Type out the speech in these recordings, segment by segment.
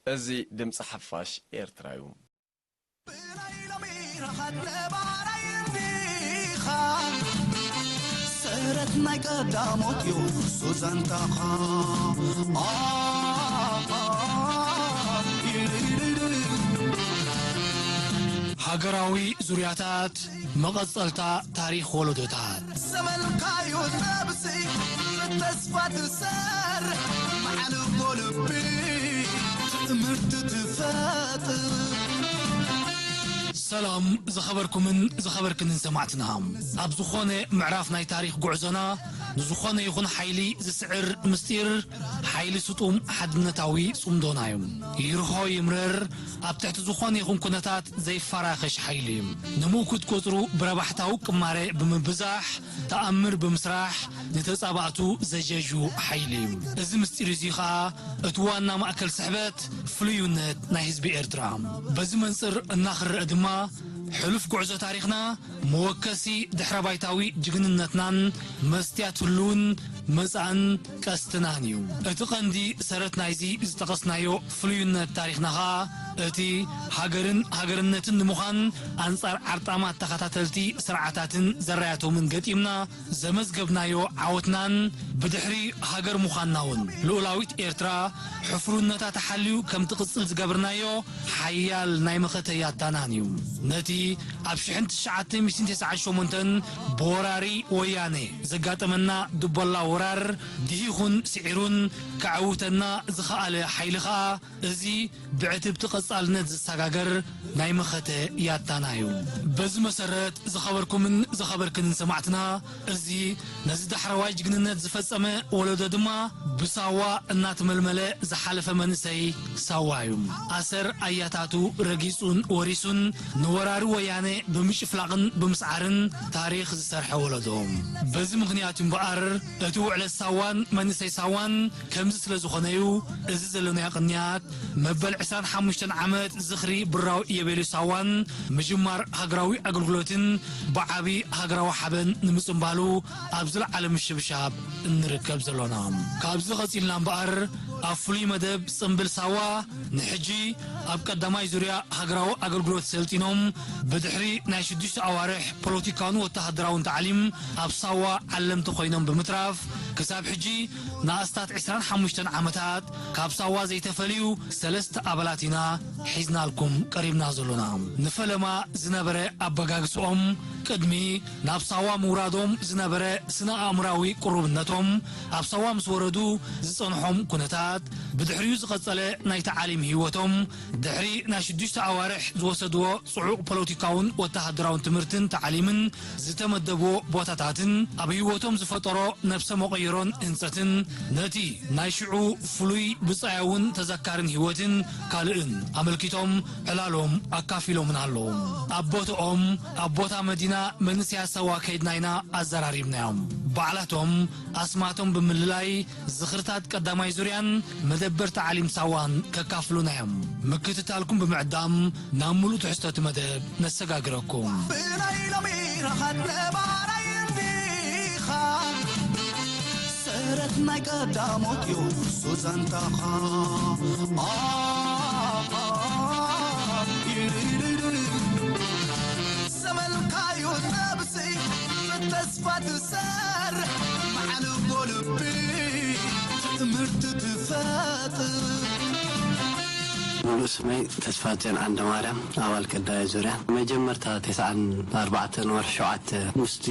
እዚ ድምፂ ሓፋሽ ኤርትራ እዩ። ብናይ ሎሚ ረኻት ነባራይ እንዲኻ፣ ሰረት ናይ ቀዳሞት እዩ ሱዛንታኻ። ሃገራዊ ዙርያታት፣ መቐጸልታ ታሪኽ ወለዶታት። ዘመንካዩ ነብሲ ብተስፋ ትሰርሕ፣ መዓልቦ ልቢ ትእምርቲ ትፈጥር። ሰላም ዝኸበርኩምን ዝኸበርክንን ሰማዕትና፣ ኣብ ዝኾነ ምዕራፍ ናይ ታሪኽ ጉዕዞና ንዝኾነ ይኹን ሓይሊ ዝስዕር ምስጢር፣ ሓይሊ ስጡም ሓድነታዊ ጽምዶና እዩ። ይርሆ ይምረር፣ ኣብ ትሕቲ ዝኾነ ይኹን ኩነታት ዘይፈራኸሽ ሓይሊ እዩ። ንምእኩት ቁጽሩ ብረባሕታዊ ቅማረ ብምብዛሕ፣ ተኣምር ብምስራሕ፣ ንተጻባእቱ ዘጀዩ ሓይሊ እዩ። እዚ ምስጢር እዚ ኸኣ እቲ ዋና ማእከል ስሕበት ፍሉይነት ናይ ህዝቢ ኤርትራ። በዚ መንጽር እናኽረአ ድማ፣ ሕሉፍ ጉዕዞ ታሪኽና መወከሲ ድሕረ ባይታዊ ጅግንነትናን መስትያት ህሉውን መጻእን ቀስትናን እዩ። እቲ ቀንዲ ሰረት ናይዚ ዝጠቐስናዮ ፍሉይነት ታሪኽና ኸኣ፣ እቲ ሃገርን ሃገርነትን ንምዃን ኣንጻር ዓርጣማት ተኸታተልቲ ስርዓታትን ዘራያቶምን ገጢምና ዘመዝገብናዮ ዓወትናን ብድሕሪ ሃገር ምዃንና እውን ልኡላዊት ኤርትራ ሕፍሩነታ ተሓልዩ ከም ትቕጽል ዝገብርናዮ ሓያል ናይ መኸተ ያታናን እዩ። ነቲ ኣብ ሽሕን ትሽዓተ ሚእትን ተስዓን ሸሞንተን ብወራሪ ወያነ ዘጋጠመና ድቦላ ወራር ድሂኹን ስዒሩን ከዐውተና ዝኸኣለ ሓይሊ ኸኣ፣ እዚ ብዕትብቲ ቀጻልነት ዝሰጋገር ናይ መኸተ ያታና እዩ። በዚ መሰረት ዝኸበርኩምን ዝኸበርክንን ሰማዕትና፣ እዚ ነዚ ዳሕረዋይ ጅግንነት ዝፈጸመ ወለዶ ድማ ብሳዋ እናተመልመለ ዝሓለፈ መንእሰይ ሳዋ እዩ። ኣሰር ኣያታቱ ረጊጹን ወሪሱን ንወራሪ ወያነ ብምጭፍላቕን ብምስዓርን ታሪኽ ዝሰርሐ ወለዶ። በዚ ምኽንያት እዩ እምበኣር እቲ ውዕለት ሳዋን መንእሰይ ሳዋን ከምዚ ስለ ዝኾነ እዩ፣ እዚ ዘለናዮ ቅንያት መበል ዕስራን ሓሙሽተን ዓመት ዝኽሪ ብራው ኢዮቤልዩ ሳዋን ምጅማር ሃገራዊ ኣገልግሎትን ብዓቢ ሃገራዊ ሓበን ንምጽንባሉ ኣብ ዝለዓለ ምሽብሻብ እንርከብ ዘሎና። ካብዚ ቀጺልና እምበኣር፣ ኣብ ፍሉይ መደብ ጽምብል ሳዋ ንሕጂ ኣብ ቀዳማይ ዙርያ ሃገራዊ ኣገልግሎት ሰልጢኖም፣ ብድሕሪ ናይ ሽዱሽተ ኣዋርሕ ፖለቲካውን ወተሃደራውን ታዕሊም ኣብ ሳዋ ዓለምቲ ኮይኖም ብምትራፍ፣ ክሳብ ሕጂ ንኣስታት ዕስራን ሓሙሽተን ዓመታት ካብ ሳዋ ዘይተፈልዩ ሰለስተ ኣባላት ኢና ሒዝናልኩም ቀሪብና ዘሎና። ንፈለማ ዝነበረ ኣበጋግስኦም፣ ቅድሚ ናብ ሳዋ ምውራዶም ዝነበረ ስነ ኣእምራዊ ቅሩብነቶም፣ ኣብ ሳዋ ምስ ወረዱ ዝጸንሖም ኩነታት፣ ብድሕሪኡ ዝቐጸለ ናይ ተዓሊም ህይወቶም፣ ድሕሪ ናይ ሽዱሽተ ኣዋርሕ ዝወሰድዎ ጽዑቕ ፖለቲካውን ወተሃደራውን ትምህርትን ተዓሊምን፣ ዝተመደብዎ ቦታታትን ኣብ ህይወቶም ዝፈጠሮ ነብሰ መቐይሮን ህንጸትን፣ ነቲ ናይ ሽዑ ፍሉይ ብጻያውን ተዘካርን ህይወትን ካልእን ኣመልኪቶም ዕላሎም ኣካፊሎምና ኣለዉ። ኣብ ቦታኦም፣ ኣብ ቦታ መዲና መንእሰያት ሳዋ ከይድና ኢና ኣዘራሪብናዮም። ባዕላቶም ኣስማቶም ብምልላይ ዝኽርታት ቀዳማይ ዙርያን መደበር ተዓሊም ሳዋን ከካፍሉና እዮም። ምክትታልኩም ብምዕዳም ናብ ምሉእ ትሕዝቶ እቲ መደብ ነሰጋግረኩም። ብናይ ሎሚ ረኻት ነባራይ እንዲኻ፣ ሰረት ናይ ቀዳሞት እዩ ሱዛንታኻ። ዘመንካዩ ነብሲ ብተስፋ ትሰርሕ፣ መዓልቦ ልቢ ትምህርቲ ትፈጥር። ሙሉእ ስመይ ተስፋጽዮን ዓንደማርያም፣ ኣባል ቀዳማይ ዙርያ። መጀመርታ ተስዓን ኣርባዕተን ወርሒ ሸውዓተ፣ ምስቲ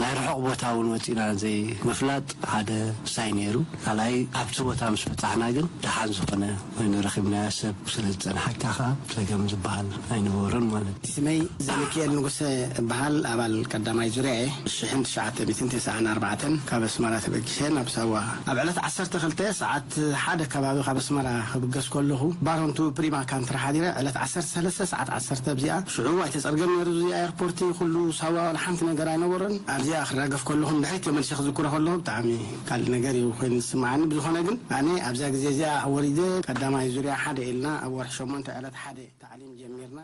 ናይ ርሑቕ ቦታ እውን ወጺና ዘይምፍላጥ፣ ሓደ ውሳኔ ነይሩ። ካልኣይ፣ ኣብቲ ቦታ ምስ በጻሕና ግን ደሓን ዝኾነ ኮይኑ ረኺብናዮ፣ ሰብ ስለ ዝጸንሓካ ከኣ ጸገም ዝበሃል ኣይነበሮን ማለት እዩ። ስመይ ዘሚክኤል ንጉሰ እበሃል፣ ኣባል ቀዳማይ ዙርያ እየ። ሽሕን ትሽዓተ ሚእትን ተስዓን ኣርባዕተን ካብ ኣስመራ ተበጊሰ ናብ ሳዋ ኣብ ዕለት ዓሰርተ ክልተ ሰዓት ሓደ ከባቢ ካብ ኣስመራ ክብገስ ከለኹ፣ ባሮንቱ ፕሪማ ካንትራ ሓዲረ ዕለት ዓሰርተ ሰለስተ ሰዓት ዓሰርተ ኣብዚኣ፣ ሽዑ ኣይተጸርገን ነይሩ፣ እዚ ኤርፖርቲ ኩሉ ሳዋ ዋላ ሓንቲ ነገር ኣይነበሮን። ኣብዚኣ ክራገፍ ከለኹ ንድሕሪት ተመልሰ ክዝክሮ ከለኹ ብጣዕሚ ካልእ ነገር እዩ ኮይኑ ዝስምዓኒ። ብዝኾነ ግን ኣነ ኣብዛ ግዜ እዚኣ ወሪደ ቀዳማይ ዙርያ ሓደ ኢልና ኣብ ወርሒ ሸሞንተ ዕለት ሓደ ታዕሊም ጀሚርና።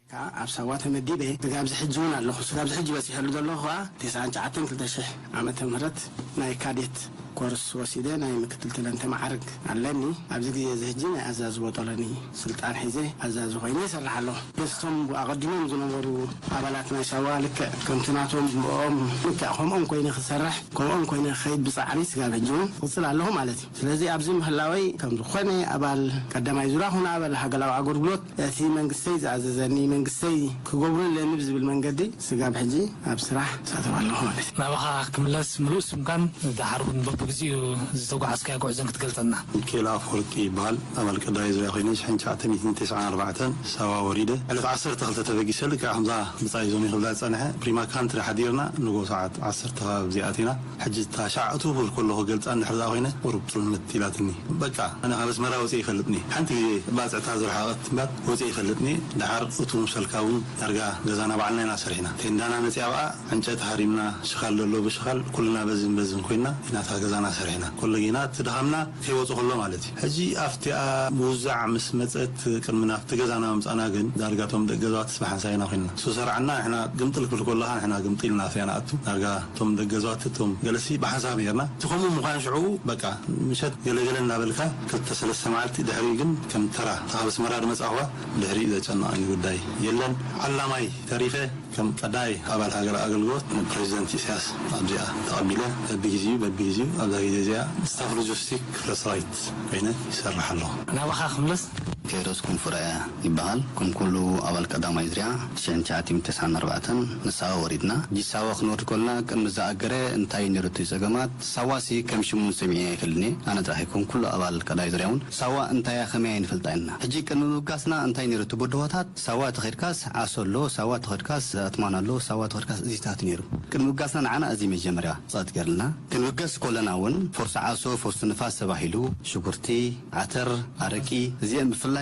ከኣ ኣብ ሳዋ ተመዲበ ስጋብ እዚ ሕጂ እውን ኣለኹ። ስጋብ እዚ ሕጂ በጺሐሉ ዘለኹ ከኣ ተስዓን ትሽዓተን ክልተ ሽሕ ዓመተ ምህረት ናይ ካዴት ኮርስ ወሲደ ናይ ምክትል ተለንተ መዓርግ ኣለኒ። ኣብዚ ግዜ እዚ ሕጂ ናይ ኣዛዚ ቦጦሎኒ ስልጣን ሒዘ ኣዛዚ ኮይነ ይሰርሕ ኣለኹ። ምስቶም ኣቐዲሞም ዝነበሩ ኣባላት ናይ ሳዋ ልክዕ ከምቲ ናቶም ብኦም ልክዕ ከምኦም ኮይነ ክሰርሕ፣ ከምኦም ኮይነ ክኸይድ ብጻዕሪ ስጋብ ሕጂ እውን ክቕጽል ኣለኹ ማለት እዩ። ስለዚ ኣብዚ ምህላወይ ከም ዝኾነ ኣባል ቀዳማይ ዙርያ ኹነ ኣባል ሃገራዊ ኣገልግሎት እቲ መንግስተይ ዝኣዘዘኒ መንግስተይ ክገብሮ ኣለኒ ብዝብል መንገዲ ስጋብ ሕጂ ኣብ ስራሕ ሳተፍ ኣለኹ ማለት እዩ። ናባኻ ክምለስ ምሉእ ስምካን ድሓር እውን በብግዚኡ ዝተጓዓዝካዮ ጉዕዞን ክትገልጸልና። ሚካኤል ኣፈወርቂ ይበሃል። ኣባል ቀዳማይ ዙርያ ኮይነ ሽሕን ትሽዓተ ሚእትን ተስዓን ኣርባዕተን ሳዋ ወሪደ። ዕለት ዓሰርተ ክልተ ተበጊሰ ልክዕ ከምዛ ብጻይ ዞን ክብላ ዝጸንሐ ፕሪማ ካንትሪ ሓዲርና ንጎ ሰዓት ዓሰርተ ከባቢ እዚኣ ኣቲና። ሕጂ እታ ሻዕ እትውብል ከለኹ ገልጻ እንድሕር ደኣ ኮይነ፣ ቁሩብ ጥልምት ኢላትኒ። በቃ፣ ኣነ ካብ ኣስመራ ወጺኤ ይፈልጥኒ። ሓንቲ ግዜ ባጽዕታ ዝረሓቐት እምበር ወጺኤ ይፈልጥኒ። ደሓር እቱ ምሰልካ እውን ዳርጋ ገዛና ባዕልና ኢና ሰሪሕና። ቴንዳና መጺኣ ብኣ፣ ዕንጨቲ ሃሪምና፣ ሽኻል ዘሎ ብሽኻል፣ ኩልና በዝን በዝን ኮይና ኢና እታ ገዛና ሰሪሕና። ኮለጌና እቲ ድኻምና ከይወጾ ከሎ ማለት እዩ። ሕጂ ኣብቲኣ ምውዛዕ ምስ መጸት ቅድሚ ናብቲ ገዛና ምምጻእና ግን ዳርጋ እቶም ደቂ ገዛውትስ ብሓንሳብ ኢና ኮይንና። እሱ ሰርዓና ንሕና ግምጥል ክብል ከለኻ ንሕና ግምጢልና ኢና ንኣቱ። ዳርጋ እቶም ደቂ ገዛውቲ እቶም ገለሲ ብሓንሳብ ነርና። እቲ ከምኡ ምዃን ሽዑ በቃ ምሸት ገለገለ እናበልካ ክልተ ሰለስተ መዓልቲ ድሕሪኡ ግን ከም ተራ ካብ ኣስመራ ዝመጻእኹዋ ድሕሪኡ ዘጨነቐኒ ጉዳይ የለን። ዓላማይ ተሪፈ ከም ቀዳይ ኣባል ሃገራዊ ኣገልግሎት ንፕሬዚደንት ኢሳያስ ኣብዚኣ ተቐቢለ በብግዜኡ በብግዜኡ ኣብዛ ግዜ እዚኣ ስታፍ ሎጂስቲክ ክፍለ ሰራዊት ኮይነ ይሰርሕ ኣለኹ። ናባኻ ክምለስ። ኬሮስ ክንፉራያ ይበሃል። ከም ኩሉ ኣባል ቀዳማይ ዝርያ ሽሕን ትሽዓተ ሚእትን ተስዓን ኣርባዕተን ንሳዋ ወሪድና። ሕጂ ሳዋ ክንወርድ ከለና ቅድሚ ዝኣገረ እንታይ ነይሩ እቲ ጸገማት? ሳዋሲ ከም ሽሙ ሰሚዐ ኣይፈልጥን እየ። ኣነ ጥራሕ ኣይኮን ኩሉ ኣባል ቀዳማይ ዝርያ እውን ሳዋ እንታያ ከመያ ይንፈልጣ ኢና። ሕጂ ቅድሚ ምብጋስና እንታይ ነይሩ እቲ ብድሆታት? ሳዋ ተኸድካስ ዓሶ ኣሎ፣ ሳዋ ተኸድካስ ኣትማን ኣሎ፣ ሳዋ ተኸድካስ እዚታት ነይሩ። ቅድሚ ምብጋስና ንዓና እዚ መጀመርያ ጸጥ ገርልና። ክንብገስ ከለና እውን ፎርሲ ዓሶ፣ ፎርሲ ንፋስ ተባሂሉ ሽጉርቲ፣ ዓተር፣ ኣረቂ፣ እዚአን ብፍላይ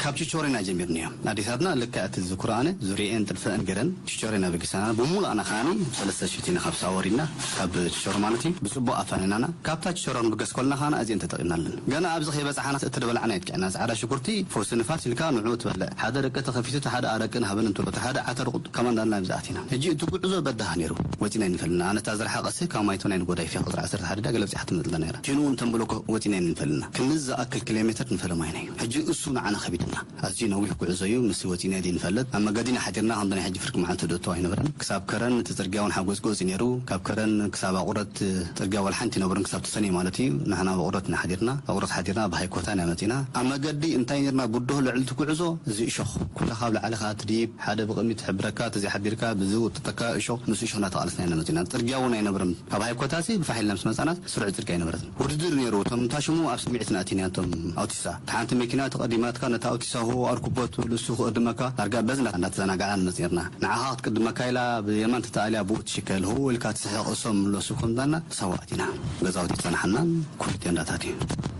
ካብ ችቾሬና ጀሚርንዮ። ኣዴታትና ልክዕ እቲ ዝዝክሮ ኣነ ዙርየአን ጥልፈአን ገይረን ችቾሬና በጊሳና ብሙሉኣና ከዓኒ ሰለስተ ሽቲና ካብ ሳወሪና ካብ ችቾሮ ማለት እዩ ብጽቡቕ ኣፋኒናና። ካብታ ችቾሮ ንብገስ ከለና ከዓና እዚአን ተጠቂምናለን። ገና ኣብዚ ከይበጻሓና እቲ ዝበላዕና የጥቅዕና ጻዕዳ ሽጉርቲ ፎርሲ ንፋስ ኢልካ ንዑ ትበልዕ። ሓደ ደቂ ተኸፊቱ እቲ ሓደ ኣረቂ ንሃበን እንትብሎ እቲ ሓደ ዓተር ቁጥ ከማን ዳልና ብዛዕት ኢና። ሕጂ እቲ ጉዕዞ በዳህ ነይሩ። ወጺና ኣይንፈልጥን። ኣነ እታ ዝረሓቐሲ ካብ ማይቶ ናይ ንጎዳይ ፊያ ቁጽሪ ዓሰርተ ሓደ ዳ ገለ ብጽሓት ትመጽእ ነይራ። ሽኑ እውን ተንብሎ እኮ ወጺና ኣይንፈልጥና። ክንዝ ዝኣክል ኪሎ ሜትር ንፈለማ ኢና እዩ። ሕጂ እሱ ንዓና ከቢድና። ኣዝዩ ነዊሕ ጉዕዞ እዩ። ምስ ወጺና ድዩ ንፈልጥ። ኣብ መገዲ ኢና ሓዲርና፣ ከምዚ ናይ ሕጂ ፍርቂ መዓልቲ ድእተው ኣይነበረን። ክሳብ ከረን እቲ ጽርግያ እውን ሓጎጽጎጽ እዩ ነይሩ። ካብ ከረን ክሳብ ኣቑረት ጽርግያ ዋላ ሓንቲ ኣይነበረን፣ ክሳብ ተሰንዩ ማለት እዩ። ንሕና ኣብ ኣቑረት ኢና ሓዲርና። ኣቑረት ሓዲርና ብሃይኮታ ኢና መጺና። ኣብ መገዲ እንታይ ነርና ብድሆ ልዕሊ እቲ ጉዕዞ፣ እዚ እሾኽ። ኩላ ካብ ላዕሊ ከኣ ትድይብ፣ ሓደ ብቕድሚት ትሕብረካ፣ እቲ ዘይሓቢርካ ብዚ ውጥጠካ እሾኽ፣ ምስ እሾኽ እናተቓለስና ኢና መጺና። ጽርግያ እውን ኣይነበረን። ካብ ሃይኮታሲ ብፋሕ ኢልና ምስ መጻና ስሩዕ ጽርግያ ኣይነበረትን። ውድድር ነይሩ። እቶም እንታይ ሽሙ ኣብ ስምዒትና ኣቲና እቶም ኣውቲሳ። እታ ሓንቲ መኪና ተቐዲማትካ ነታ ኣውቲሳ ሆ ኣርኩቦ ትብል እሱ ክቕድመካ ዳርጋ በዚ እንዳ-፣ እንዳተዘናጋዕና ንመጽእ ነርና። ንዓኻ ክትቅድመካ ኢላ ብየማን ተተኣልያ ብኡ ትሽከል ሆ ኢልካ ትስሕቕ እሶም ምለሱ ከምዛና ሳዋ ኣቲና። ገዛውቲ ጸናሕናን ኩሉ ቴንዳታት እዩ።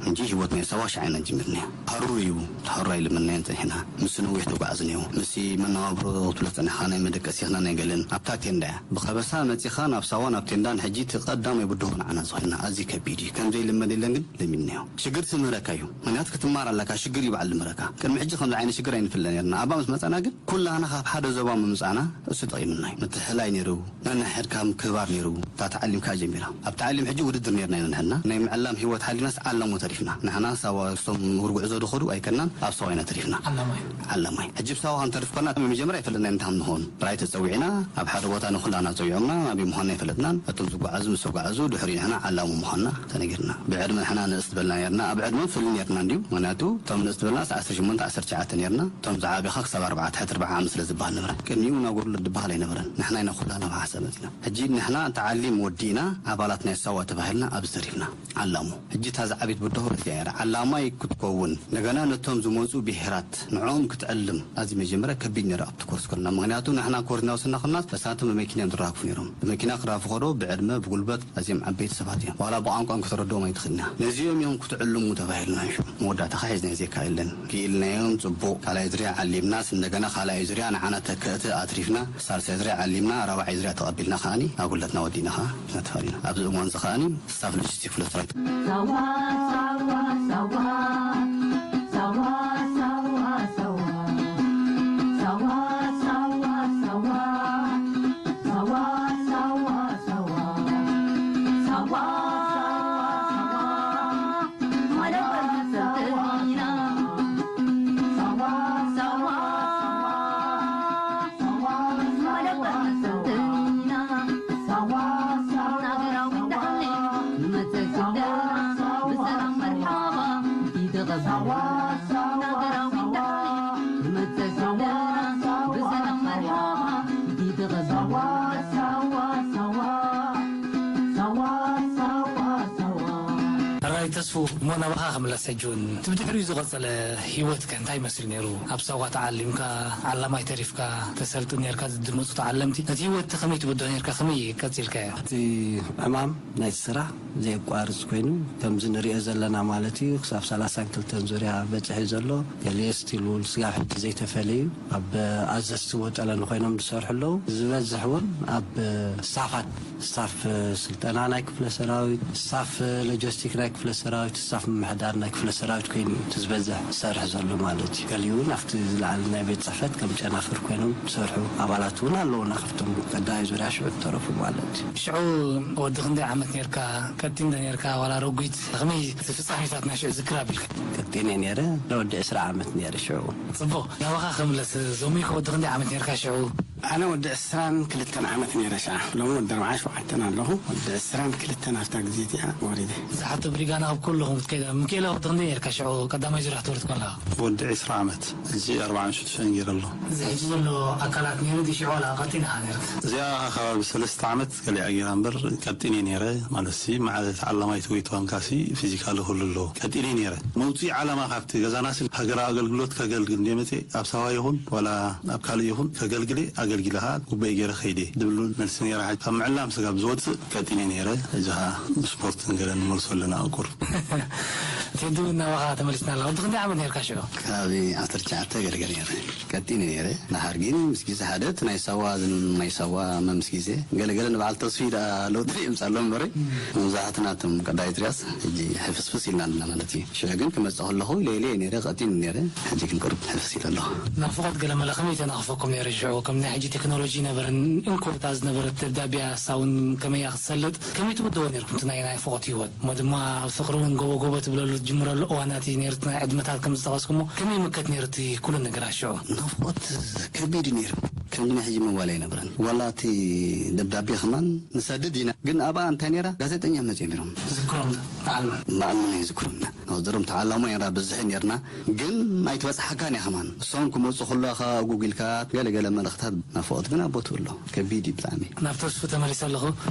እንጂ ህይወት ናይ ሳዋ ሻዕ ኢና ጀሚርና። ሃሩር እዩ። ተሃሩር ኣይልምናዮን ጸኒሕና። ምስ ነዊሕ ተጓዕዝን እዩ። ምስ መነባብሮ ክትብሎ ጸኒሕካ ናይ መደቀሲ ይኽና ናይ ገለን ኣብታ ቴንዳ እያ። ብኸበሳ መጺኻ ናብ ሳዋ ናብ ቴንዳን ሕጂ እቲ ቀዳማይ ብድሆ ንዓና ዝኾንና ኣዝዩ ከቢድ እዩ። ከም ዘይልመድ የለን ግን ለሚድናዮ። ሽግር ትምህረካ እዩ። ምኽንያቱ ክትማር ኣለካ፣ ሽግር እዩ በዓል ልምህረካ። ቅድሚ ሕጂ ከምዚ ዓይነት ሽግር ኣይንፍለ ነርና። ኣብኣ ምስ መጻና ግን ኩላህና ካብ ሓደ ዞባ ምምጻና እሱ ጠቒምና እዩ። ምትሕልላይ ነይሩ፣ ነንሕድካ ምክብባር ነይሩ። እታ ተዓሊምካ ጀሚራ። ኣብ ተዓሊም ሕጂ ውድድር ነርና ኢና ንሕና። ናይ ምዕላም ህይወት ሓሊናስ ዓላሞ ተሪፍና። ንሕና ሳዋ እቶም ውር ጉዕዞ ዝኸዱ ኣይከናን፣ ኣብ ሳዋ ኢና ተሪፍና። ዓላማይ። ዓላማይ። ሕጂ ብሳዋ ክንተርፍ ከለና መጀመርያ ኣይፈለጥና እንታይ ከም ንኸውን። ጥራይ ተጸዊዕና፣ ኣብ ሓደ ቦታ ንኹላና ጸዊዖምና፣ ናበይ ምዃንና ኣይፈለጥናን። እቶም ዝጓዓዙ ምስ ተጓዓዙ፣ ድሕሪኡ ንሕና ዓላሞ ምዃንና ተነጊርና። ብዕድመ ንሕና ንእስ ዝበልና ነርና። ኣብ ዕድመ ፍልይ ነርና እንድዩ። ምኽንያቱ እቶም ንእስ ዝበልና ዓሰርተ ሸሞንተ ዓሰርተ ትሽዓተ ነርና። እቶም ዝዓበኻ ክሳብ ኣርባዕተ ትሕቲ ኣርብዓ ዓመት ስለ ዝበሃል ነበረ። ቅድሚኡ ናብ ወርልድ ዝበሃል ኣይነበረን። ንሕና ኢና ኩላና ብሓሳብ መጺና። ሕጂ ንሕና ተዓሊም ወዲእና ኣባላት ናይ ሳዋ ተባሂልና ኣብዚ ተሪፍና። ዓላሙ። ሕጂ እታ ዝዓበየት ብድሆ እዚኣ እያ። ዓላማይ ክትከውን፣ እንደገና ነቶም ዝመጹ ብሄራት ንዕኦም ክትዕልም ኣዝዩ መጀመርያ ከቢድ ነይሩ ኣብቲ ኮርስ ከለና። ምኽንያቱ ንሕና ኮርስ እናወሰድና ከለና እሳቶም ብመኪና እዮም ዝራግፉ ነይሮም። ብመኪና ክራፉ ከለዉ ብዕድመ፣ ብጉልበት ኣዝዮም ዓበይቲ ሰባት እዮም። ዋላ ብቋንቋ ክትረድኦም ኣይትኽእልን ኢኻ። ነዚኦም እዮም ክትዕልሙ ተባሂልና እዩ። መወዳእታ ሒዝናዮ ዘይከኣል የለን። ክኢልናዮም ጽቡቕ። ካልኣይ ዙርያ ዓሊምናስ እንደገና ካልኣይ ዙርያ ንዓና ተከእቲ ኣትሪፍና። ሳልሳይ ዙርያ ዓሊምና፣ ራብዓይ ዙርያ ተቐቢልና ከኣኒ ኣጉለትና ወዲእና ከኣ ኢና ተፋሊና። ኣብዚ እዋን እዚ ከኣኒ ስታፍ ሎጂስቲክ ፍሉይ ስራሕ። ሳዋ፣ ሳዋ፣ ሳዋ፣ ሳዋ፣ ሳዋ፣ ሳዋ፣ ሳዋ፣ ሳዋ፣ ሳዋ፣ ሳዋ፣ ሳዋ፣ ሳዋ፣ ሳዋ፣ ሳዋ፣ ሳዋ፣ ሳዋ፣ ሳዋ፣ ሳዋ፣ ሳዋ፣ ሳዋ፣ ሳዋ፣ ሳዋ፣ ሳዋ፣ ሳዋ፣ ሳዋ። ሕራይ ተስፉ፣ እሞ ናባኻ ክምለስ ሕጂ እውን። እቲ ብድሕሪኡ ዝቐጸለ ህይወትከ እንታይ ይመስል ነይሩ? ኣብ ሳዋ ተዓሊምካ፣ ዓላማይ ተሪፍካ፣ ተሰልጥን ነርካ፣ ዝመጹ ተዓለምቲ፣ ነቲ ህይወት ከመይ ትብድሆ ነርካ? ከመይ ቀጺልካዮ? እቲ ዕማም ናይቲ ስራሕ ዘየቋርጽ ኮይኑ፣ ከምዚ ንሪኦ ዘለና ማለት እዩ፣ ክሳብ ሰላሳን ክልተን ዙርያ በጺሑ ዘሎ፣ ገሊኡ ስቲል እውን ስጋብ ሕጂ ዘይተፈለዩ ኣብ ኣዘዝቲ ወጠለን ኮይኖም ዝሰርሑ ኣለዉ። ዝበዝሕ እውን ኣብ ስታፋት፣ ስታፍ ስልጠና ናይ ክፍለ ሰራዊት፣ ስታፍ ሎጂስቲክ ናይ ክፍለ ሰራዊት፣ ስታፍ ምምሕዳር ናይ ክፍለ ሰራዊት ኮይኑ እዩ እቲ ዝበዝሕ ዝሰርሕ ዘሎ ማለት እዩ። ገሊኡ እውን ኣብቲ ዝለዓለ ናይ ቤት ጽሕፈት ከም ጨናፍር ኮይኖም ዝሰርሑ ኣባላት እውን ኣለዉና፣ ካብቶም ቀዳማይ ዙርያ ሽዑ ዝተረፉ ማለት እዩ። ሽዑ ወዲ ክንደይ ዓመት ነርካ? ቀጢን ዶ ነርካ ዋላ ረጒድ? ከመይ እቲ ፍጻሜታት ናይ ሽዑ ዝክር ኣቢልካ? ቀጢን እየ ነይረ፣ ወዲ ዕስራ ዓመት ነይረ ሽዑ። ጽቡቕ፣ ናባኻ ክምለስ። ዞሚኮ፣ ወዲ ክንደይ ዓመት ነርካ ሽዑ? ኣነ ወዲ ዕስራን ክልተን ዓመት ነይረ ሽዓ። ሎሚ ወዲ ኣርባዓን ሸውዓተን ኣለኹ። ወዲ ዕስራን ክልተን ኣብታ ግዜ እቲኣ ወሪደ። እዛ ሕቶ ብሪጋና ኣብ ኩልኹም ክትከይድ። ሚካኤል፣ ወዲ ክንደይ ነርካ ሽዑ ቀዳማይ ዙርያ ክትወርድ ከለኻ? ወዲ ዕስራ ዓመት፣ ሕጂ ኣርባዓን ሽዱሽተን ገይረ ኣለኹ። እዚ ሕጂ ዘሎ ኣካላት ነይሩ ድዩ ሽዑ ዋላ ቀጢን ኢኻ ነርካ? እዚኣ ከባቢ ሰለስተ ዓመት ገሊኣ ገይራ እምበር ቀጢን እየ ነይረ። ማለት ሲ፣ ማዕረ ተዓላማይ ትጎይቶ ኣንካሲ ፊዚካሊ ኩሉ ኣለዎ። ቀጢን እየ ነይረ። መውፅኢ ዓላማ ካብቲ ገዛናሲ ሃገራዊ ኣገልግሎት ከገልግል እንደ መፅእ ኣብ ሳዋ ይኹን ዋላ ኣብ ካልእ ይኹን ከገልግል እየ፣ ኣገልጊለ ኸዓ ጉባኤ ገይረ ከይደ ድብል መልሲ ነይረ። ካብ ምዕላም ስጋብ ዝወፅእ ቀጢን እየ ነይረ። ሕጂ ኸዓ ብስፖርት ንገለ ንመልሶ ኣለና ኣብ ቁሩብ። ቴዲ እውን ናባኻ ተመሊስና ኣለና። ወዲ ክንደይ ዓመት ነርካ ሽዑ? ከባቢ ዓሰርተ ትሽዓተ ገለገለ ነይረ። ቀጢን እየ ነይረ። ደሓር ግን ምስ ግዜ ሓደ እቲ ናይ ሳዋ ዝን-፣ ናይ ሳዋ መምስ ግዜ ገለገለ ንበዓል ተስፊ ደኣ ለውጢ የምጻሎም እምበረ፣ መብዛሕትና እቶም ቀዳይ ትርያስ ሕጂ ሕፍስፍስ ኢልና ኣለና ማለት እዩ። ሽዑ ግን ክመጽእ ከለኹ ኢለ ኢለ እየ ነይረ፣ ቀጢን ነይረ። ሕጂ ግን ቅሩብ ሕፍስ ኢለ ኣለኹ። ናፍቖት ገለ መለ ከመይ ተናኽፈኩም ነይረ? ሽዑ ከም ናይ ሕጂ ቴክኖሎጂ ነበረን፣ እንኮታ ዝነበረት ደብዳቤያ እሳ እውን ከመይ እያ ክትሰልጥ? ከመይ ትውድዎ ነይርኩም እቲ ናይ ናፍቖት ህይወት? እሞ ድማ ፍቕሪ እውን ጎቦ ጎቦ ትብለሉ ትጅምረሉ እዋናት እዩ ነይሩ። እቲ ናይ ዕድመታት ከም ዝጠቐስኩሞ ከመይ ይምከት ነይሩ እቲ ኩሉ ነገራት ሽዑ? ናፍቖት ከቢድ እዩ ነይሩ። ከምዚ ናይ ሕጂ ምባል ኣይነበረን። ዋላ እቲ ደብዳቤ ከማን ንሰድድ ኢና። ግን ኣብኣ እንታይ ነይራ? ጋዜጠኛ መጺኦም ነይሮም። ዝክሮም ተዓልሞ። ብጣዕሚ ናይ ዝክሮምና። ናብዘሮም ተዓላሞ ነይራ ብዝሕ ነርና። ግን ኣይትበጽሓካን እያ ከማን። እሶም ክመጹ ከለኻ ጉግልካ ገለ ገለ መልእኽታት ናፍቖት ግን ኣብ ቦትኡ ኣሎ። ከቢድ እዩ ብጣዕሚ። ናብ ተስፉ ተመሊሰ ኣለኹ።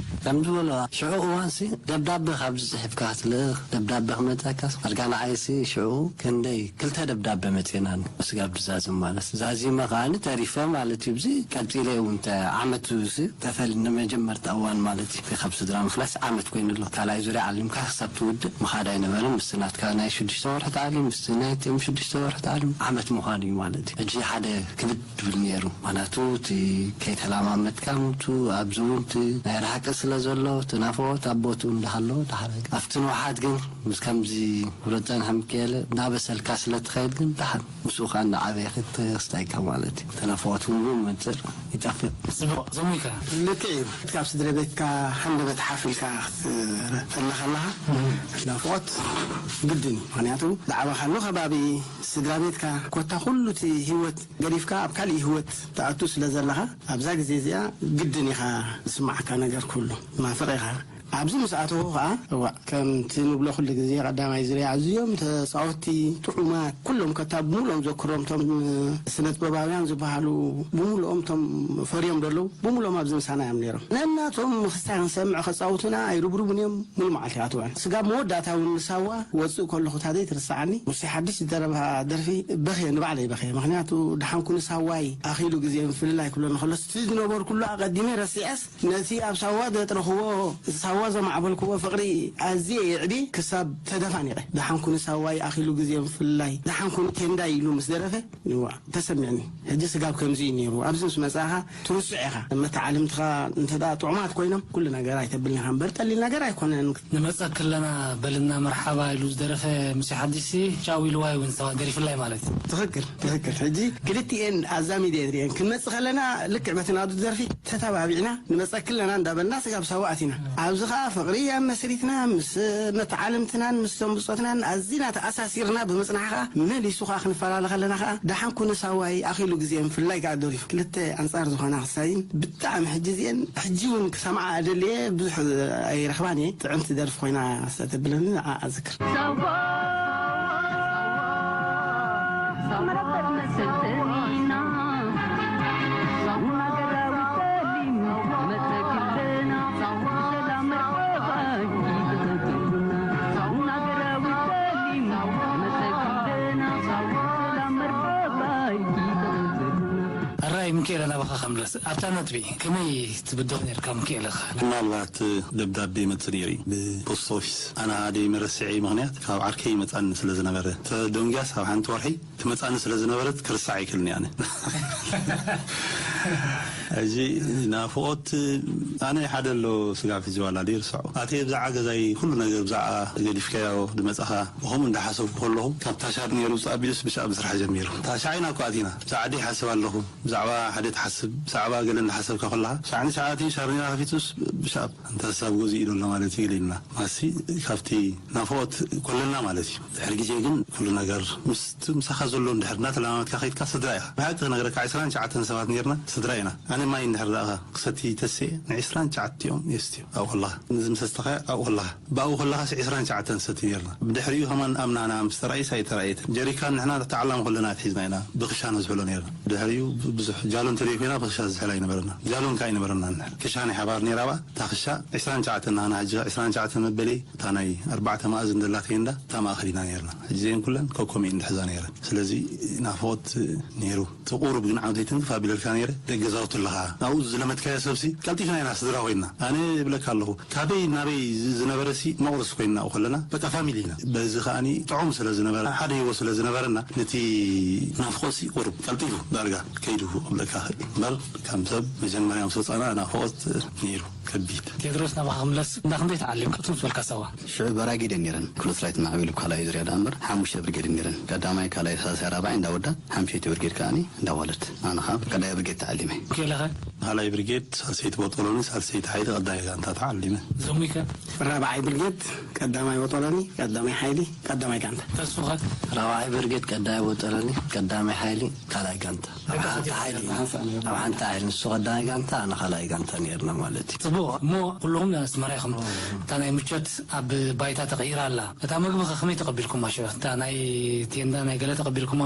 ከም ዝበሎ ሽዑ እዋንሲ ደብዳበ ካብ ዝጽሕፍካ ክትልእኽ፣ ደብዳበ ክመጸካስ፣ ኣድጋ ንዓይሲ ሽዑ ክንደይ ክልተ ደብዳበ መጺናኒ፣ ስጋብ ዝዛዝም ማለት። ዛዚመ ከኣኒ ተሪፈ ማለት እዩ። ብዚ ቀጺለ እውን ተ-፣ ዓመት ሲ ተፈል ንመጀመርታ እዋን ማለት እዩ። ካብ ስድራ ምፍላስ ዓመት ኮይኑ ኣሎ። ካልኣይ ዙርያ ዓሊምካ ክሳብ ትውድእ ምኻድ ኣይነበረን። ምስቲ ናትካ ናይ ሽዱሽተ ወርሒ ታዕሊም፣ ምስቲ ናይቶም ሽዱሽተ ወርሒ ታዕሊም ዓመት ምዃኑ እዩ ማለት እዩ። ሕጂ ሓደ ክብድ ድብል ነይሩ። ምኽንያቱ እቲ ከይተላማመድካ ምቱ ኣብዚ እውን እቲ ናይ ርሓቂ ስለ ዘሎ፣ እቲ ናፍቖት ኣብ ቦትኡ እንዳሃለወ፣ ዳሕረ ግን ኣብቲ ንውሓት ግን ምስ ከምዚ ክብሎ ዝጸንሐ ሚካኤል እንዳበሰልካ ስለ ትኸይድ ግን ደሓን ምስኡ ከኣ እንዳዓበየ ክትስታይካ ማለት እዩ። እቲ ናፍቖት እውን መጽር ይጠፍእ። ጽቡቕ፣ ዘሙይካ። ልክዕ እዩ። ካብ ስድራ ቤትካ ሃንደበት ሓፍ ኢልካ ክትፈለ ከለኻ ናፍቖት ግድን እዩ። ምኽንያቱ ዝዓበኻሉ ከባቢ፣ ስድራ ቤትካ፣ ኮታ ኩሉ እቲ ህይወት ገዲፍካ ኣብ ካሊእ ህይወት ትኣቱ ስለ ዘለኻ፣ ኣብዛ ግዜ እዚኣ ግድን ኢኻ ዝስማዓካ ነገር ኩሉ። ትናፍቕ ኢኻ። ኣብዚ ምስ ኣተኹ ኸኣ፣ እዋእ፣ ከምቲ ንብሎ ኩሉ ግዜ ቀዳማይ ዙርያ ኣዝዮም ተጻወትቲ፣ ጥዑማት፣ ኩሎም ከታ ብምሉኦም ዘክሮም፣ እቶም ስነ ጥበባውያን ዝበሃሉ ብምሉኦም እቶም ፈርዮም ዘለዉ፣ ብምሉኦም ኣብዚ ምሳና እዮም ነይሮም። ነናቶም ክስታይ ክንሰምዕ ከጻውቱና ኣይርብርቡን እዮም። ሙሉ መዓልቲ ኣትውዕል። ስጋብ መወዳእታ እውን ንሳዋ ክወጽእ ከለኹ እታ ዘይትርስዓኒ፣ ሙሴ ሓድሽ ዝደረፋ ደርፊ በኽየ፣ ንባዕለይ በኽየ። ምኽንያቱ፣ ደሓንኩ ንሳዋይ ኣኺሉ ግዜ ምፍልላይ ክብለኒ ከሎስ፣ እቲ ዝነበርኩሉ ኣቐዲመ ረሲዐስ፣ ነቲ ኣብ ሳዋ ዘጥረኽዎ፣ ሳዋ ዘማዕበልክዎ ፍቕሪ ኣዝየ የዕቢ ክሳብ ተደፋኒቐ። ደሓንኩ ንሳዋይ ኣኺሉ ግዜ ምፍልላይ፣ ደሓንኩ ንቴንዳይ ኢሉ ምስ ደረፈ፣ እዋ፣ ተሰሚዕኒ። ሕጂ ስጋብ ከምዚ እዩ ነይሩ። ኣብዚ ምስ መጻኻ ትርስዕ ኢኻ። መተዓልምትኻ እንተ ደኣ ጥዑማት ኮይኖም፣ ኩሉ ነገር ኣይተብልን ኢኻ እምበር፣ ቀሊል ነገር ኣይኮነን። ንመጸኪ ኣለና በልና መርሓባ ኢሉ ዝደረፈ ሙሴ ሓዲሲ፣ ቻው ኢልዋ እውን ሰዋ ደሪፍላይ ማለት እዩ። ትኽክል፣ ትኽክል። ሕጂ ክልቲኤን ኣዛሚደ እየ ዝርእየን። ክንመጽእ ከለና ልክዕ በቲ ናቱ ደርፊ ተተባቢዕና ንመጸኪ ኣለና እንዳበልና ስጋብ ሳዋ ኣቲና። ኣብዚ ኸኣ ፍቕሪ ኣብ መስሪትና ምስ መተዓልምትናን ምስ ቶም ብጾትናን ኣዚና ተኣሳሲርና ብምጽናሕ ኸኣ መሊሱ ኸኣ ክንፈላለ ከለና ኸኣ ደሓንኩ ንሳዋይ ኣኺሉ ግዜ ምፍላይ ከኣ ደሪፉ። ክልተ ኣንጻር ዝኾና ክሳይን ብጣዕሚ ሕጂ እዚኤን ሕጂ እውን ክሰምዓ ኣደልየ ብዙሕ ኣይረኽባን እየ። ጥዕምቲ ደርፊ ኮይና ሰተብለኒ ንዓ ኣዝክር። መሰልተኒና፣ ቡና ገዳዊት ተሊም መጸግለና፣ ሰላም መርበባይ ይተኸተሉና፣ ቡና ገዳዊት ተሊም መጸግለና፣ ሰላም መርበባይ ይተኸተሉና። ኣራይ ሚካኤል፣ ናባኻ ከምለስ፣ ኣብታ ነጥቢ ከመይ ትብደል ነርካ ሚካኤልኻ? ምናልባት ደብዳቤ ይመጽእ ነይሩ እዩ ብፖስት ኦፊስ። ኣነ ኣደይ መረስዒ ምኽንያት ካብ ዓርከይ ይመጻኒ ስለ ዝነበረ፣ ተደንጊያስ ኣብ ሓንቲ ወርሒ ትመጻኒ ስለ ዝነበረት፣ ክርስዓ ኣይክእልን እየ ኣነ። ሕጂ ናፍቖት፣ ኣነ ሓደ ኣሎ ስጋብ ሕጂ ዋላ ደይርስዖ። ኣተየ ብዛዕባ ገዛይ ኩሉ ነገር ብዛዕባ ገዲፍካዮ ዝመጻኻ፣ ብኸምኡ እንዳሓሰብኩ ከለኹ፣ ካብ ታሻር ነይሩ ኣቢሉስ ብሻ ምስራሕ ጀሚሩ። ታሻ ኢና እኮ ኣቲና። ብዛዕባ ኣደይ ሓስብ ኣለኹ። ብዛዕባ ሓደ ትሓስብ፣ ብዛዕባ ገለ እንዳሓሰብካ ከለኻ፣ ሻዕኒ ሻዓቲ ሻርኔራ ከፊቱስ ብሻ፣ እንተ ሳብ ገዚኡ ዘሎ ማለት እዩ ኢልና። ማሲ ካብቲ ናፍቖት ኮለልና ማለት እዩ። ድሕሪ ግዜ ግን ኩሉ ነገር ምስቲ ምሳኻ ዘሎ እንድሕር እናተለማመድካ ከይድካ ስድራ ኢኻ። ብሓቂ ክነግረካ ዕስራን ትሽዓተን ሰባት ነይርና፣ ስድራ ኢና። ኣነ ማይ እንድሕር ደኣ ክሰቲ ተስኤ፣ ንዕስራን ትሽዓተ እዮም የስትዩ። ኣብኡ ከለኻ፣ ነዚ ምስ ኣስተኻዮ ኣብኡ ከለኻ፣ ብኣኡ ከለኻስ ዕስራን ትሽዓተን ሰቲ ነይርና። ብድሕሪኡ ከማን ኣብ ናህና ምስ ተራእየስ ኣይተራእየትን። ጀሪካን ንሕና ተዓላሚ ከለና ኣትሒዝና ኢና ብኽሻ ነዝሕሎ ነይርና። ድሕሪኡ ብ-፣ ብዙሕ ጃሎን ተደይ ኮይና ብኽሻ ዝዝሕል ኣይነበረና። ጃሎን ከኣ ኣይነበረና ንሕና። ክሻ ናይ ሓባር ነይራ ብኣ። እታ ክሻ ዕስራን ትሽዓተን ናህና ሕጂ ዕስራን ትሽዓተን መበሊ እታ ናይ ኣርባዕተ መኣዝን ዘላ ቴንዳ እታ ማእኸል ኢና ነይርና። ሕጂ እዚኤን ኩለን ከከም እየን ዝሕዛ ነይረን። ስለዚ ናፍቖት ነይሩ። እቲ ቁሩብ ግን ዓውዲ ትንክፍ ኣቢለልካ ነይረ። ደገ ገዛውቲ ኣለኻ። ናብኡ ዝለመድካዮ ሰብሲ ቀልጢፍና ኢና ስድራ ኮይንና። ኣነ እብለካ ኣለኹ፣ ካበይ ናበይ ዝ-፣ ዝነበረሲ መቑርስ ኮይንና ከለና በቃ ፋሚሊ ኢና። በዚ ከኣኒ ጥዑም ስለ ዝነበረ፣ ሓደ ህይወት ስለ ዝነበረና፣ ነቲ ናፍቖሲ ቁሩብ ቀልጢፉ ዳርጋ ከይዱ ክብለካ እኽእል። እምበር ከም ሰብ መጀመርያ ምስ ወጻና ናፍቖት ነይሩ። ከቢድ። ቴድሮስ፣ ናባኻ ክምለስ፣ እንዳ ክንደይ ተዓሊምካ? እቶም ዝበልካ ሰባ። ሽዑ በራጊድ እየን ነይረን። ክፍለ ሰራዊት ማዕቢሉ ካልኣይ ዙርያ ደኣ እምበር፣ ሓሙሽተ ብርጌድ እየን ነይረን። ቀዳማይ፣ ካልኣይ፣ ሳልሳይ፣ ራብዓይ እንዳ ወዳት፣ ሓምሸይቲ ብርጌድ ከኣኒ እንዳ ጓለት። ኣነ ኸኣ ቀዳማይ ብርጌድ ተዓሊመ። ኬለኸ? ካልኣይ ብርጌድ፣ ሳልሰይቲ ቦጦሎኒ፣ ሳልሰይቲ ሓይሊ፣ ቀዳማይ ጋንታ ተዓሊመ። ዘሙይከ? ራብዓይ ብርጌድ፣ ቀዳማይ ቦጦሎኒ፣ ቀዳማይ ሓይሊ፣ ቀዳማይ ጋንታ። ተስፉኸ? ራብዓይ ብርጌድ፣ ቀዳማይ ቦጦሎኒ፣ ቀዳማይ ሓይሊ፣ ካልኣይ ጋንታ። ኣብ ሓንቲ ሓይሊ፣ ኣብ ሓንቲ ሓይሊ፣ ንሱ ቀዳማይ ጋንታ፣ ኣነ ካልኣይ ጋንታ ነይርና ማለት እዩ። ጽቡቕ። እሞ ኩልኹም ኣስመራ ኢኹም። እታ ናይ ምቾት ኣብ ባይታ ተቐይራ ኣላ። እታ መግቢ ከ ከመይ ተቐቢልኩማ ሽዑ? እታ ናይ ቴንዳ ናይ ገለ ተቐቢልኩማ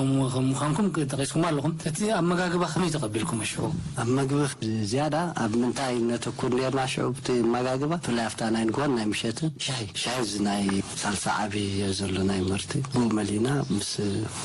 ምዃንኩም ጠቒስኩማ ኣለኹም። እቲ ኣመጋግባ ከመይ ተቐቢልኩሞ ሽዑ? ኣብ መግቢ ዝያዳ ኣብ ምንታይ ነተኩር ነይርና ሽዑ? እቲ ኣመጋግባ፣ ብፍላይ ኣብታ ናይ ንግሆን ናይ ምሸትን ሻሂ። ሻሂ እዚ ናይ ሳልሳ ዓቢ ዘሎ ናይ መርቲ፣ ብኡ መሊእና ምስ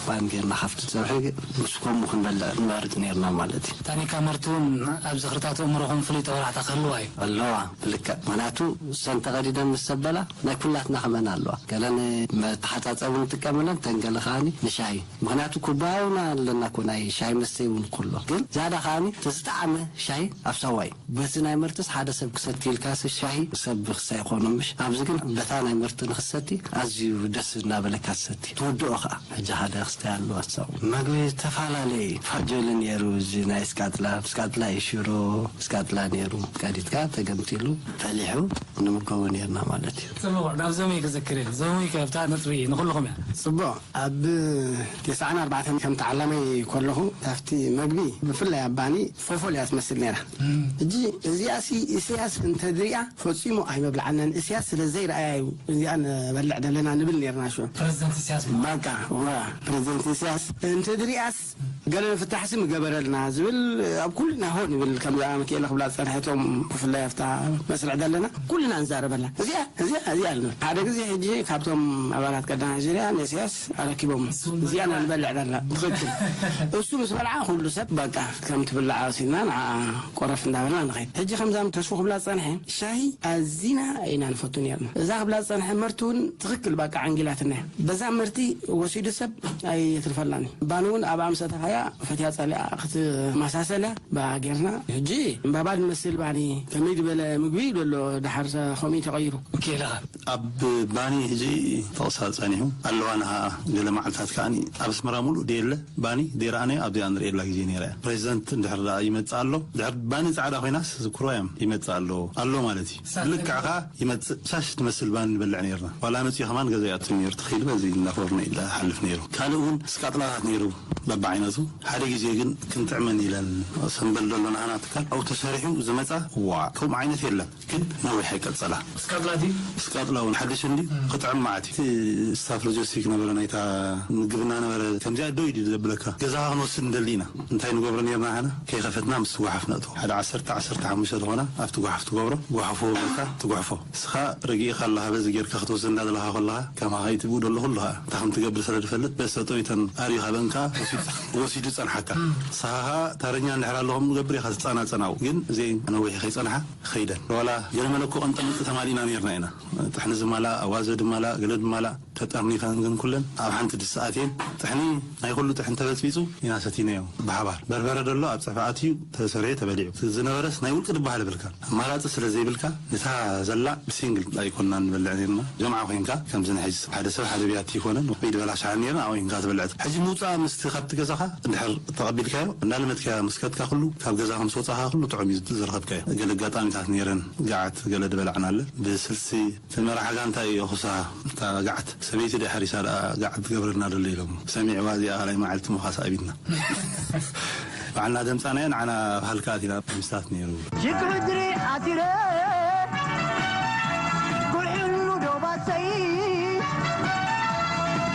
ባን ጌርና ካብቲ ጸብሒ ምስ ከምኡ ክንበልዕ ንመርጽ ኔርና ማለት እዩ። ታኒካ መርቲ እውን ኣብ ዝኽርታት ኣእምሮኹም ፍሉይ ጦብላሕታ ክህልዋ እዩ። ኣለዋ፣ ብልክዕ። ምኽንያቱ እሰን ተቐዲደን ምስ ዘበላ ናይ ኩላትና ከመን ኣለዋ። ገለን መተሓጻጸቢ ንጥቀመለን፣ ተን ገለ ከኣኒ ንሻሂ። ምኽንያቱ ኩባያውና ኣለና እኮ ናይ ሻሂ መስተይ እውን ኩሎ። ግን ዝያዳ ከኣኒ ተዝጠዓመ ሻሂ ኣብ ሳዋ እዩ። በቲ ናይ መርትስ ሓደ ሰብ ክሰቲ ኢልካስ ሻሂ ሰብ ክሳይ ይኾኖ ምሽ? ኣብዚ ግን በታ ናይ መርቲ ንኽሰቲ ኣዝዩ ደስ እናበለካ ትሰቲ። ትወድኦ ኸኣ። ሕጂ ሓደ ክስታይ ኣለዋ ሳዋ። መግቢ ዝተፈላለየ ፋጆሊ ነይሩ። እዚ ናይ ስቃጥላ፣ ስቃጥላ እዩ ሽሮ፣ ስቃጥላ ነይሩ። ቀዲድካ ተገምጢሉ ፈሊሑ ንምገቦ ነይርና ማለት እዩ። ጽቡቕ፣ ናብ ዘመይ ክዝክር እየ። ዘመይ ከብታ ነጥቢ ንኹልኹም እያ። ጽቡቕ። ኣብ ተስዓን ኣርባዕተን ከም ተዓላማይ ከለኹ፣ ካብቲ መግቢ ብፍላይ ኣብ ባኒ ፎፎል እያ ትመስል ነይራ። ሕጂ እዚኣሲ ኢሳያስ እንተድሪኣ ፈጺሙ ኣይመብልዓናን። ኢሳያስ ስለ ዘይረኣያ እዩ እዚኣ ንበልዕ ዘለና ንብል ነይርና ሽዑ። ፕረዚደንት ኢሳያስ ማለት። በቃ፣ ዋ፣ ፕረዚደንት ኢሳያስ እንተድሪኣስ ገለ ፍታሕሲ ምገበረልና ዝብል ኣብ ኩልና ሆ ንብል፣ ከምዛ መኪኤለ ክብላ ዝጸንሐቶም ብፍላይ ኣብታ መስርዕ ዘለና ኩልና ንዛረበላ። እዚኣ፣ እዚኣ፣ እዚኣ ኣልና። ሓደ ግዜ ሕጂ ካብቶም ኣባላት ቀዳማይ ዙርያ ንኢሳያስ ኣረኪቦም። እዚኣ ኢና ንበልዕ ዘለና። ትኽክል። እሱ ምስ በልዓ ኩሉ ሰብ በቃ ከም ትብላዕ ወሲድና ንዓ ቆረፍ እንዳበልና ንኸይድ። ሕጂ ከምዛ ተስፉ ክብላ ዝጸንሐ ሻሂ ኣዚና ኢና ንፈቱ ነርና። እዛ ክብላ ዝጸንሐ መርቲ እውን ትኽክል በቃ ዓንጊላትና እያ። በዛ መርቲ ወሲዱ ሰብ ኣይትርፈላን እዩ። ባኒ እውን ኣብኣ ምስ ኣተኻያ ፈትያ ጸሊኣ ክትመሳሰል እያ። ብኣ ጌርና ሕጂ ዕምባባ ዝመስል ባኒ ከመይ ዝበለ ምግቢ እዩ ዘሎ። ደሓር ከምኡ ተቐይሩ። ኬለኻ? ኣብ ባኒ ሕጂ ተቕሳ ጸኒሑ ኣለዋ። ንሃ ገለ መዓልታት ከኣኒ ኣብ ኣስመራ ሙሉእ ደየለ ባኒ ደይረኣናዮ ኣብዚኣ ንርእየላ ግዜ ነይራ እያ። ፕሬዚደንት እንድሕር ደኣ ይመጽእ ኣሎ፣ ድሕር ባኒ ጻዕዳ ኮይናስ ዝክሮ እዮም ይመጽእ ኣሎ፣ ኣሎ ማለት እዩ። ሳት ብልክዕ ከኣ ይመጽእ። ሻሽ ትመስል ባኒ ንበልዕ ነይርና። ዋላ መጺኡ ከማን ገዛ ይኣቱ ነይሩ፣ ትኺል በዚ እናኾርነ ኢሉ ሓልፍ ነይሩ። ካልእ እውን ስቃጥላታት ነይሩ። በብዓይነቱ። ሓደ ግዜ ግን ክንጥዕመን ኢለን ሰምበል ዘሎ ናህና ትካል ኣብኡ ተሰሪሑ ዝመጻ፣ ዋ፣ ከምኡ ዓይነት የለን። ግን ነዊሕ ኣይቀጸላ። ስካጥላ ድዩ? ስካጥላ እውን ሓድሽ እንዲ ክጥዕም መዓት እዩ። እቲ ስታፍ ሎጂስቲክ ነበረ፣ ናይታ ምግብና ነበረ። ከምዚኣ ደው ኢሉ ዘብለካ፣ ገዛኻ ክንወስድ ንደሊ ኢና። እንታይ ንገብሮ ነርና? ሓና ከይኸፈትና ምስ ጓሓፍ ነእትዎ። ሓደ ዓሰርተ፣ ዓሰርተ ሓሙሽተ ዝኾና ኣብቲ ጓሓፍ ትገብሮ። ጓሓፎ በልካ ትጓሕፎ። ንስኻ ረጊእኻ ኣለኻ፣ በዚ ጌርካ ክትወስድ እንዳደለኻ ከለኻ፣ ከማኻ ይትብኡ ደለኹ ኣለኻ። እንታይ ከም ትገብር ስለ ዝፈልጥ፣ በሰጠው ይተን ኣርዩ ሃበን ከኣ ወሲዱ፣ ወሲዱ ጸንሓካ። ንስኻ ከኣ ታረኛ እንድሕር ኣለኹም ዝገብር ኢኻ ትጻናጸናው። ግን እዚ ነዊሕ ከይጸንሓ ኸይደን። ዋላ ገለ መለ እኮ ቀንጠ መንጢ ተማሊእና ነርና ኢና። ጥሕኒ ዝማላእ፣ ኣዋዘ ድማላእ፣ ገለ ድማላእ ተጠርኒፈን ግን ኩለን ኣብ ሓንቲ ድስቲ ኣትየን። ጥሕኒ ናይ ኩሉ ጥሕኒ ተበጽቢጹ ኢና ሰቲናዮ ብሓባር። በርበረ ደሎ ኣብ ጽፍዒ ኣትዩ ተሰሪሑ ተበሊዑ። ዝነበረስ ናይ ውልቂ ድበሃል ብልካ ኣማራጺ ስለ ዘይብልካ፣ ነታ ዘላ ብሲንግል ኣይኮንና ንበልዕ ነርና። ጀምዓ ኮይንካ ከምዚ ንሕጂ ሓደ ሰብ ሓደ ቢያቲ ይኮነን ወይ ድበላ ሻሓን ነርና፣ ኣብኡ ኮይንካ ትበልዕ። ሕጂ ምውጻእ ምስቲ ካብቲ ገዛኻ እንድሕር ተቐቢልካዮ፣ እንዳለመድካዮ ምስ ከድካ ኩሉ፣ ካብ ገዛ ምስ ወጻኻ ኩሉ ጥዑም እዩ ዝረኸብካዮ። ገለ ኣጋጣሚታት ነይረን፣ ገዓት ገለ ድበላዕና ኣለ። ብስልሲ እቲ መራሒ ጋንታ እዩ የኹሳ፣ እታ ገዓት። ሰበይቲ ድያ ሓሪሳ ደኣ ገዓት ትገብረልና ደሎ ኢሎም። ሰሚዕዋ እዚኣ ካልኣይ መዓልቲ ምዃስ ኣቢልና። ባዕልና ደምጻናዮ፣ ንዓና ባህልካ ኣቲና ምስታት ነይሩ። ሽግሪ ድሪ ኣቲረ፣ ኩሕሉ ዶባተይ፣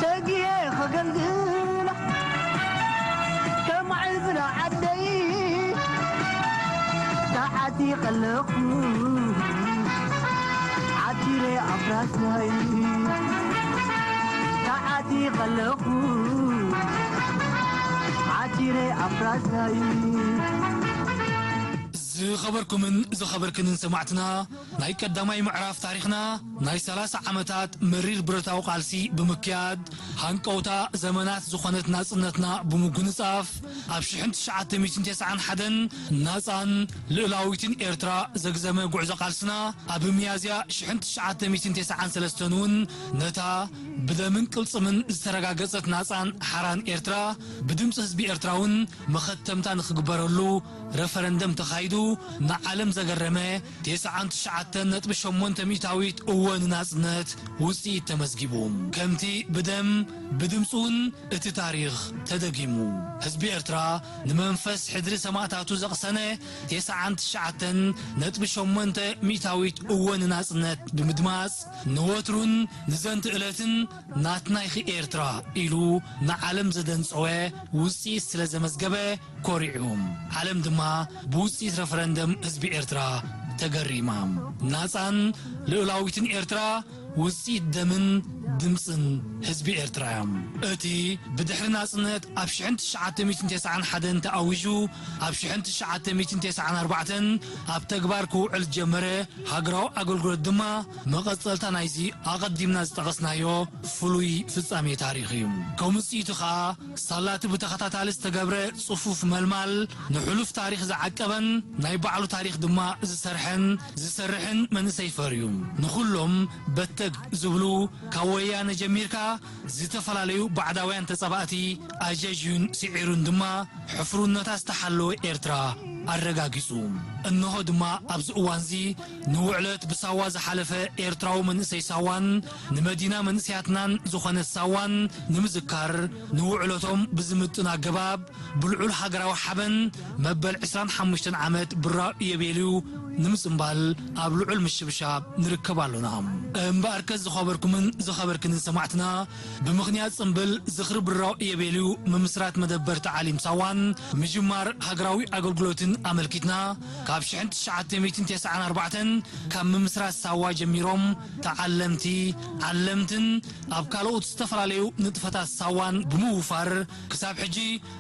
ተጊየ ከገልግላ፣ ከማዕብላ ዓደይ፣ ተዓቲቐ ኣለኹ፣ ዓቲረ ኣፍራሳይ፣ ተዓቲቐ ኣለኹ፣ ዓቲረ ኣፍራሳይ። ዝኸበርኩምን ዝኸበርክንን ሰማዕትና፣ ናይ ቀዳማይ ምዕራፍ ታሪኽና፣ ናይ ሰላሳ ዓመታት መሪር ብረታዊ ቃልሲ ብምክያድ፣ ሃንቀውታ ዘመናት ዝኾነት ናጽነትና ብምጉንጻፍ፣ ኣብ ሽሕን ትሽዓተ ሚእትን ተስዓን ሓደን ናጻን ልኡላዊትን ኤርትራ ዘግዘመ ጉዕዞ ቃልስና፣ ኣብ ሚያዝያ ሽሕን ትሽዓተ ሚእትን ተስዓን ሰለስተን እውን ነታ ብደምን ቅልጽምን ዝተረጋገጸት ናጻን ሓራን ኤርትራ፣ ብድምጺ ህዝቢ ኤርትራ እውን መኸተምታ ንኽግበረሉ ረፈረንደም ተኻይዱ፣ ንዓለም ዘገረመ፣ ተስዓን ትሽዓተን ነጥቢ ሸሞንተ ሚእታዊት እወ ንናጽነት ውጽኢት ተመዝጊቡ። ከምቲ ብደም ብድምጺ እውን እቲ ታሪኽ ተደጊሙ። ህዝቢ ኤርትራ ንመንፈስ ሕድሪ ሰማእታቱ ዘቕሰነ ተስዓን ትሽዓተን ነጥቢ ሸሞንተ ሚእታዊት እወ ንናጽነት ብምድማጽ፣ ንወትሩን ንዘንቲ ዕለትን ናትናይኺ ኤርትራ ኢሉ ንዓለም ዘደንጸወ ውጽኢት ስለ ዘመዝገበ፣ ኮሪዑ። ዓለም ድማ ብውጽኢት ረፈረንደም ህዝቢ ኤርትራ ተገሪማ። ናጻን ልኡላዊትን ኤርትራ ውጽኢት ደምን ድምጽን ህዝቢ ኤርትራ እያ። እቲ ብድሕሪ ናጽነት ኣብ ሽሕን ትሽዓተ ሚእትን ተስዓን ሓደን ተኣዊጁ፣ ኣብ ሽሕን ትሽዓተ ሚእትን ተስዓን ኣርባዕተን ኣብ ተግባር ክውዕል ዝጀመረ ሃገራዊ ኣገልግሎት ድማ መቐጸልታ ናይዚ ኣቐዲምና ዝጠቐስናዮ ፍሉይ ፍጻሜ ታሪኽ እዩ። ከም ውጽኢቱ ኸኣ፣ ሳላቲ ብተኸታታሊ ዝተገብረ ጽፉፍ መልማል፣ ንሕሉፍ ታሪኽ ዝዓቀበን ናይ ባዕሉ ታሪኽ ድማ ዝሰርሐን ዝሰርሕን መንእሰይ ፈርዩ። ንኹሎም በተግ ዝብሉ፣ ካብ ወያነ ጀሚርካ፣ ዝተፈላለዩ ባዕዳውያን ተጻባእቲ ኣጀጅዩን ስዒሩን ድማ፣ ሕፍሩነታ ዝተሓለወ ኤርትራ ኣረጋጊጹ። እንሆ ድማ ኣብዚ እዋንዚ ንውዕለት ብሳዋ ዝሓለፈ ኤርትራዊ መንእሰይ ሳዋን ንመዲና መንእሰያትናን ዝኾነት ሳዋን ንምዝካር፣ ንውዕለቶም ብዝምጥን ኣገባብ ብልዑል ሃገራዊ ሓበን መበል ዕስራን ሓሙሽተን ዓመት ብራው ኢዮቤልዩ ንምጽንባል ኣብ ልዑል ምሽብሻብ ንርከብ ኣሎና። እምበኣርከስ ዝኸበርኩምን ዝኸበርክንን ሰማዕትና፣ ብምኽንያት ጽምብል ዝኽሪ ብራው ኢዮቤልዩ ምምስራት መደበር ተዓሊም ሳዋን ምጅማር ሃገራዊ ኣገልግሎትን ኣመልኪትና፣ ካብ ሽሕን ትሽዓተ ሚእትን ተስዓን ኣርባዕተን ካብ ምምስራት ሳዋ ጀሚሮም ተዓለምቲ፣ ዓለምትን ኣብ ካልኦት ዝተፈላለዩ ንጥፈታት ሳዋን ብምውፋር፣ ክሳብ ሕጂ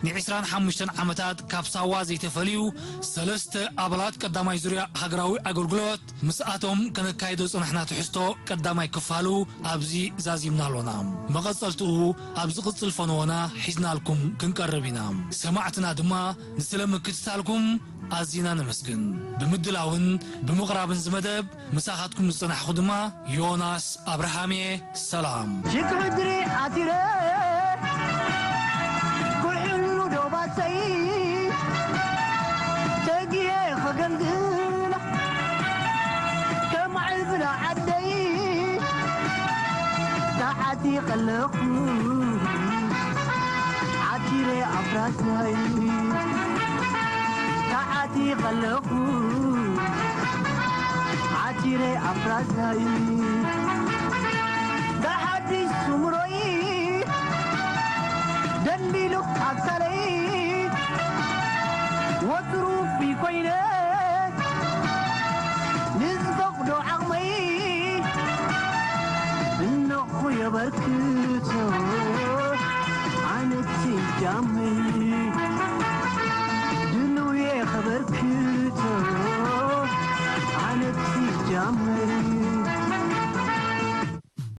ንዕስራን ሓሙሽተን ዓመታት ካብ ሳዋ ዘይተፈልዩ ሰለስተ ኣባላት ቀዳማይ ዙርያ ሃገራዊ ኣገልግሎት ምስኣቶም ከነካይዶ ዝጸናሕና ትሕዝቶ ቀዳማይ ክፋሉ ኣብዚ ዛዚምና ኣሎና። መቐጸልትኡ ኣብ ዝቕጽል ፈነወና ሒዝናልኩም ክንቀርብ ኢና። ሰማዕትና ድማ ንስለ ምክትታልኩም ኣዚና ነመስግን። ብምድላውን ብምቕራብን እዚ መደብ ምሳኻትኩም ዝጸናሕኹ ድማ ዮናስ ኣብርሃም እየ። ሰላም። ሽግሪ ድሪ ኣቲረ ኩሕሉ ዶባተይ ተጊየ ከገልግላ ከማዕብላ ዓደይ ተዓቲቐ ኣለኹ ዓቲረ ኣፍራሳይ ተዓቲ ኸለኹ ዓቲረ ኣፍራሳይ ብሓድሽ ስምሮይ ደንቢሉ ኣካለይ ወትሩ ፊኮይነ ንዝፈቕዶ ዓቕመይ እነኹ የበርክቶ ኣነቲ ጃመይ